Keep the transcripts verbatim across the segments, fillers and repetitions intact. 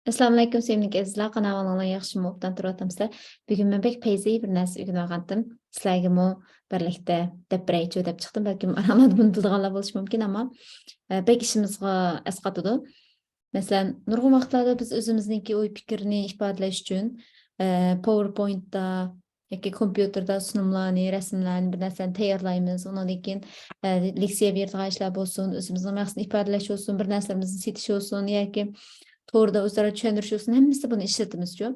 ئەسسالامۇئەلەيكۇم، سۆيۈملۈك ئەزىزلەر، قانداق ئەھۋالىڭلار، ياخشىمۇ، ئوبدان تۇرۇۋاتامسىلەر؟ بۈگۈن مەن بەك پەيزى بىر نەرسە ئۆگىنىۋالغانتىم. سىلەرگىمۇ بىرلىكتە دەپ بېرەيچۇ دەپ چىقتىم. بەلكىم ئاراڭلاردا بۇنى بىلىدىغانلار بولۇشى مۇمكىن، ئەمما، ئە، بەك ئىشىمىزغا ئەسقاتىدۇ. مەسىلەن، نۇرغۇن ۋاقىتلاردا بىز ئۆزىمىزنىڭكى ئوي پىكىرنى ئىپادىلەش ئۈچۈن، ئە، PowerPointتا ياكى كومپيۇتېردا سۇنۇملارنى، رەسىملەرنى، بىر نەرسىلەرنى تەييارلايمىز. ئۇنىڭدىن كېيىن، ئە، لېكسىيە بېرىدىغان ئىشلار بولسۇن، ئۆزىمىزنىڭ مەقسىتىنى ئىپادىلەش بولسۇن، بىر نەرسىلىرىمىزنى سېتىش بولسۇن ياكى توردا ئۆزئارا چۈشەندۈرۈش بولسۇن، ھەممىسىدە بۇنى ئىشلىتىمىزچۇ.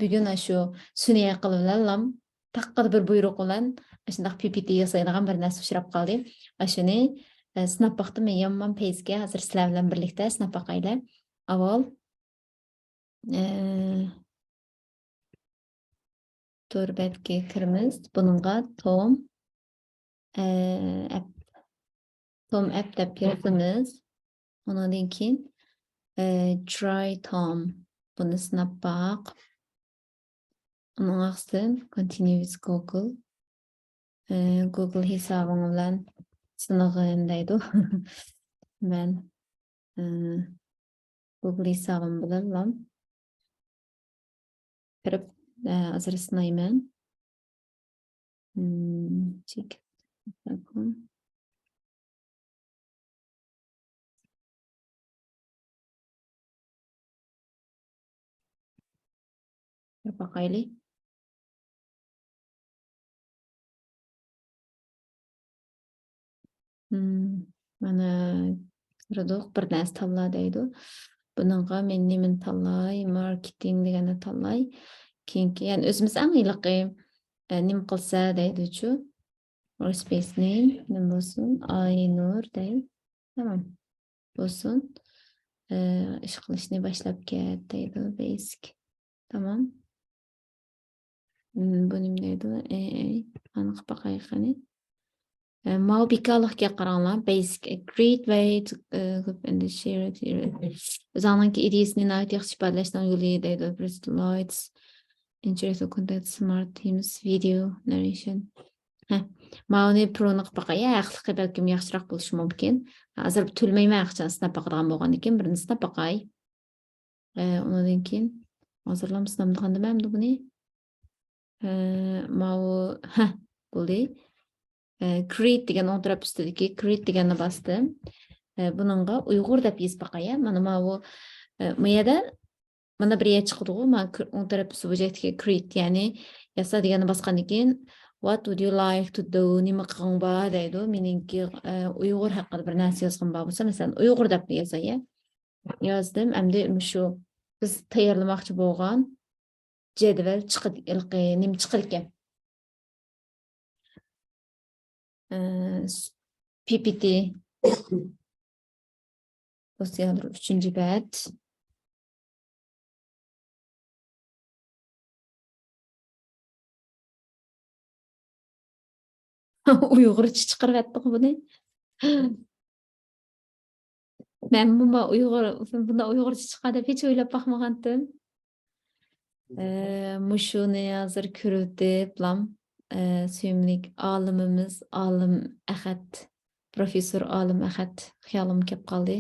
بۈگۈن ئاشۇ سۈنئىي ئەقىل بىلەنلا تاققىدە بىر بۇيرۇق بىلەن ئاشۇنداق PPT ياسايدىغان بىر نەرسە ئۇچراپ قالدى. ئاشۇنى، ئە، سىناپ باقتىم. يامان پەيزىكەن، ھازىر سىلەر بىلەن بىرلىكتە سىناپ باقايلى. ئاۋۋال، ئە، تور بەتكە كىرىمىز. بۇنىڭغا توم، ئە، ئەپ، توم ئەپ دەپ يازىمىز. ئۇنىڭدىن كېيىن، ئە، تراي توم. بۇنى سىناپ باق. ئۇنىڭ ئاستىدىن continue with Google. ئە، Google ھېسابىڭ بىلەن سىنىغىن دەيدۇ. مەن، ئە، Google ھېسابىم بىلەنلا كىرىپ، ئە، ھازىر سىنايمەن. مم، چېك. بىر باقايلى. مم، مانا كىردۇق، بىر نەرسە تاللا دەيدۇ. بۇنىڭغا مەن نېمىنى تاللاي؟ ماركېتىنگ دېگەننى تاللاي. كېيىنكى، يەنى ئۆزىمىز ئەڭ ھېلىقى، ئە، نېمە قىلسا دەيدۇچۇ. Workspace name نېمە بولسۇن؟ ئاينۇر دەي. تامام. بولسۇن. ئە، ئىش قىلىشنى باشلاپ كەت دەيدۇ. بەيسىك. تامام. مم، بۇ نېمە دەيدۇ؟ ئەي، ئەي، ئانا قىلىپ باقايلى قېنى. ئە، ماۋۇ بىكارلىقكە قاراڭلار. بەيسىك، ئە، create، ئە، group and share it. ئۆزۈڭنىڭكى ئىدىيىسىنى ناھايىتى ياخشى ئىپادىلەشنىڭ يولى دەيدۇ. First lights، interactive content، smart themes، video، narration. ھە، ماۋۇنى پرونى قىلىپ باقاي. يا، ھەقلىقى بەلكىم ياخشىراق بولۇشى مۇمكىن. ھازىر تۆلىمەيمەن ئاقچىنى، سىناپ باقىدىغان بولغاندىكىن بىرنى سىناپ باقاي. ئە، ئۇنىڭدىن كېيىن ھازىرلام سىنامدىغان دېمەمدۇ بۇنى؟ ئە، ماۋۇ، ھە، بولدى. ئە، create دېگەن ئوڭ تەرەپ ئۈستىدىكى create دېگەننى باستىم. ئە، بۇنىڭغا ئۇيغۇر دەپ يېزىپ باقاي، يا. مانا ماۋۇ، ئە، ما يەردە مانا بىر يەر چىقىدىغۇ، ما كر-، ئوڭ تەرەپ ئۈستى بۇ جەكتىكى create، يەنى ياسا دېگەننى باسقاندىن كېيىن، what would you like to do؟ نېمە قىلغۇڭ بار دەيدۇ. مېنىڭكى، ئە، ئۇيغۇر ھەققىدە بىر نەرسە يازغۇم بار بولسا، مەسىلەن، ئۇيغۇر دەپ يازاي، يا. يازدىم. ئەمدى مۇشۇ بىز تەييارلىماقچى بولغان جەدۋەل چىقىدۇ، ھېلىقى نېمە چىقىدىكەن. ئە، س-، پىپىتى. دوستلار، ئۈچىنچى بەت. ئۇيغۇرچە چىقىرىۋەتتىغۇ بۇنى. مەن بۇنداق ئۇيغۇر، بۇنداق ئۇيغۇرچە چىقار دەپ ھېچ ئويلاپ باقمىغانتىم. ئە، مۇشۇنى ھازىر كۆرۈۋېتىپلام، ئە، سۆيۈملۈك ئالىمىمىز ئالىم ئەخەت، پروفېسسور ئالىم ئەخەت خىيالىمغا كەپ قالدى.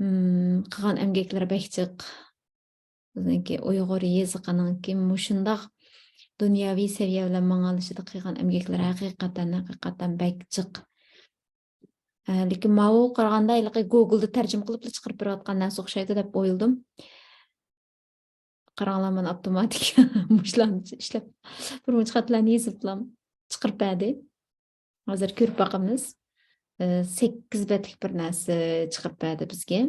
مم، قىلغان ئەمگەكلىرى بەك جىق. بىزنىڭكى ئۇيغۇر يېزىقىنىڭكى مۇشۇنداق دۇنياۋى سەۋىيە بىلەن ماڭالىشىدا قىلغان ئەمگەكلىرى ھەقىقەتەن، ھەقىقەتەن بەك جىق. ئە، لېكىن ماۋۇ قارىغاندا ھېلىقى گوگلدا تەرجىمە قىلىپلا چىقىرىپ بېرىۋاتقان نەرسە ئوخشايدۇ دەپ ئويلىدىم. قاراڭلار، مانا ئاپتوماتىك مۇشۇلارنى ئىشلەپ، بىر مۇنچە خەتلەرنى يېزىپلا چىقىرىپ بەردى. ھازىر كۆرۈپ باقىمىز. ئە، سەككىز بەتلىك بىر نەرسە چىقىرىپ بەردى بىزگە.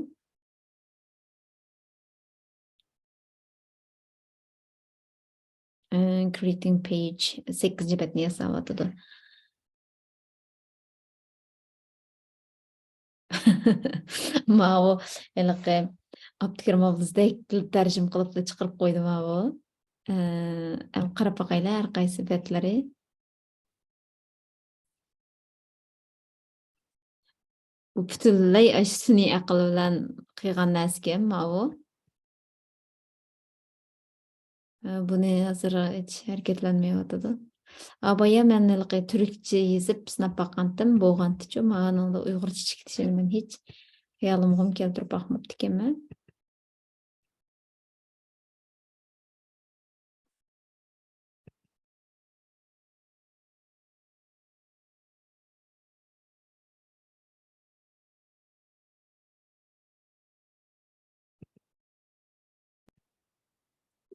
ئە، creating page، سەككىزىنچى بەتنى ياساۋاتىدۇ. ماۋۇ ھېلىقى ئابدۇكېرىم ئابلىزدەك تەرجىمە قىلىپلا چىقىرىپ قويدى ماۋۇ. ئە، ئەم قاراپ باقايلى ھەر قايسى بەتلىرى. بۇ پۈتۈنلەي ئاشۇ سۈنئىي ئەقىل بىلەن قىلغان نەرسىكەن ماۋۇ. ئە، بۇنى ھازىر ھېچ ھەرىكەتلەنمەيۋاتىدۇ. ئا، بايا مەن ھېلىقى تۈركچە يېزىپ سىناپ باققانتىم، بولغانتىچۇ، مانىڭدا ئۇيغۇرچە چىقىشىنى مەن ھېچ خىيالىمغىمۇ كەلتۈرۈپ باقماپتىكەنمەن.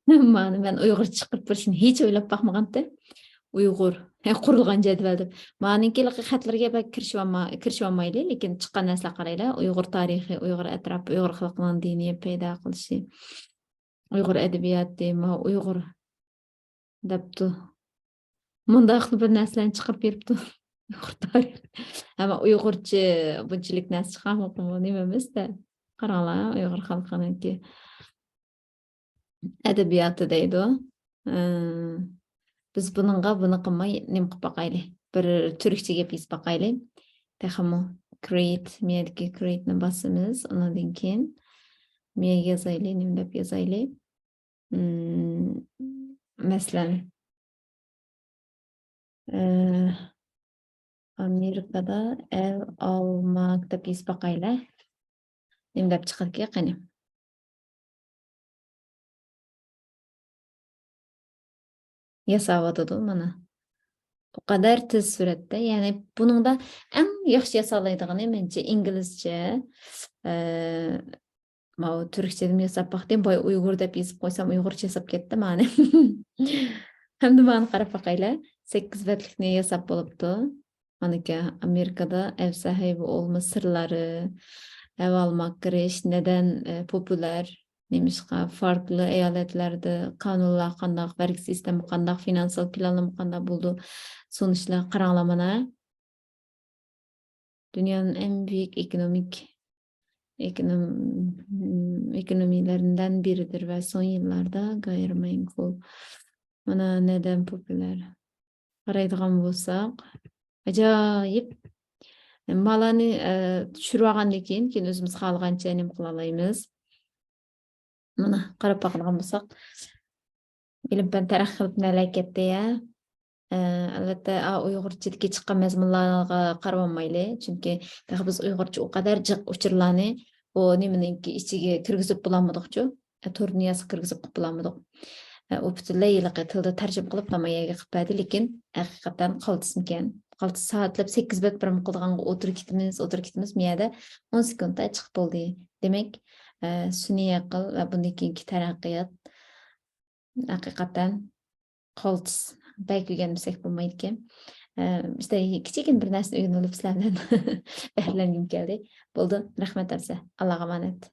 مانا مەن ئۇيغۇرچە چىقىرىپ بېرىشنى ھېچ ئويلاپ باقمىغانتىم. ئۇيغۇر، ھە، قۇرۇلغان جەدۋەل دەپ. مانىڭكى خەتلىرىگە بەك كىرىشىۋالما-، كىرىشىۋالمايلى، لېكىن چىققان نەرسىلەرگە قارايلى. ئۇيغۇر تارىخى، ئۇيغۇر ئەتراپى، ئۇيغۇر خەلقىنىڭ دىنىي پەيدا قىلىشى، ئۇيغۇر ئەدەبىياتى، ما ئۇيغۇر دەپتۇ. مۇنداقلا بىر نەرسىلەرنى چىقىرىپ بېرىپتۇ. ئۇيغۇر تارىخى. ئەمما ئۇيغۇرچە بۇنچىلىك نەرسە چىقارمىغۇ نېمە ئەمەس-دە. قاراڭلار، ئۇيغۇر خەلقىنىڭكى ئەدەبىياتى دەيدۇ. ئى، بىز بۇنىڭغا بۇنى قىلماي، نېمە قىلىپ باقايلى؟ بىر تۈركچە گەپ يېزىپ باقايلى. تېخىمۇ create، مىيەدىكى create نى باسىمىز. ئۇنىڭدىن كېيىن مىيەگە يازايلى، نېمە دەپ يازايلى؟ ئىم، مەسىلەن، ئى، ئامېرىكىدا ئەل ئالماك دەپ يېزىپ باقايلى. نېمە دەپ چىقىدىكى، قېنى؟ ياساۋاتىدۇ مانا. ئۇ قەدەر تېز سۈرئەتتە. يەنى بۇنىڭدا ئەڭ ياخشى ياسالايدىغىنى مېنىڭچە ئىنگلىزچە، ئى، ماۋۇ تۈركچىدىن ياساپ باقتىم. باي ئۇيغۇر دەپ يېزىپ قويسام، ئۇيغۇرچە ياساپ كەتتى مانا. ھەمدە مانا قاراپ باقايلى. سەككىز بەتلىكنى ياساپ بولۇپتۇ. مانىكى، ئامېرىكىدا ئەۋسەھەيۋ ئولما سىرلارى، ئەۋ ئالماك كىرىش، نەدەن، ئە، پوپۇلار، نېمىشقا، فاركلى ئايالەتلەردە قانۇنلار قانداق، ۋەرگى سىستېما قانداق، فىنانسىيال پىلانلىما قانداق بولىدۇ، سۇنۇشلار قاراڭلار مانا. دۇنيانىڭ ئەڭ بۈيۈك ئېكونومىك، ئېكونوم-، ئېكونومىيەلەردىن بىرىدۇر ۋە سوڭ يىللاردا گايرىمەنقۇل. مانا نەدەن پوپۇلار. قارايدىغان بولساق، ئاجايىپ. مالارنى، ئە، چۈشۈرۈۋالغاندىن كېيىن، كېيىن ئۆزىمىز خالىغانچە نېمە قىلالايمىز. مانا، قاراپ باقىدىغان بولساق، ئىلىم-پەن تەرەققىي قىلىپ نەلەر كەتتى، يا. ئە، ئەلۋەتتە، ئا، ئۇيغۇرچىدىكى چىققان مەزمۇنلارغا قارىۋالمايلى. چۈنكى تېخى بىز ئۇيغۇرچە ئۇ قەدەر جىق ئۇچۇرلارنى ئۇ نېمىنىڭكى ئىچىگە كىرگۈزۈپ بولالمىدۇقچۇ. ئە، تور دۇنياسىغا كىرگۈزۈپ قىلىپ بولالمىدۇق. ئە، ئۇ پۈتۈنلەي ھېلىقى تىلدا تەرجىمە قىلىپ نامايەگە قىلىپ بەردى، لېكىن ھەقىقەتەن قالتىسمىكەن؟ قالتىس سائەتلەپ سەككىز بەت بىرىم قىلىدىغانغا ئولتۇرۇپ كېتىمىز، ئولتۇرۇپ كېتىمىز، مۇ يەردە ئون سېكۇنتتا چىقىپ بولدى. دېمەك، ئە، سۈنئىي ئەقىل ۋە بۇندىن كېيىنكى تەرەققىيات ھەقىقەتەن قالتىس. بەك ئۆگەنمىسەك بولمايدىكەن. ئە، ئىشتە كىچىككىنە بىر نەرسىنى ئۆگىنىۋېلىپ سىلەر بىلەن بەھرىلەنگۈم كەلدى. بولدى، رەھمەت ئەمسە. ئاللاغا ئامانەت.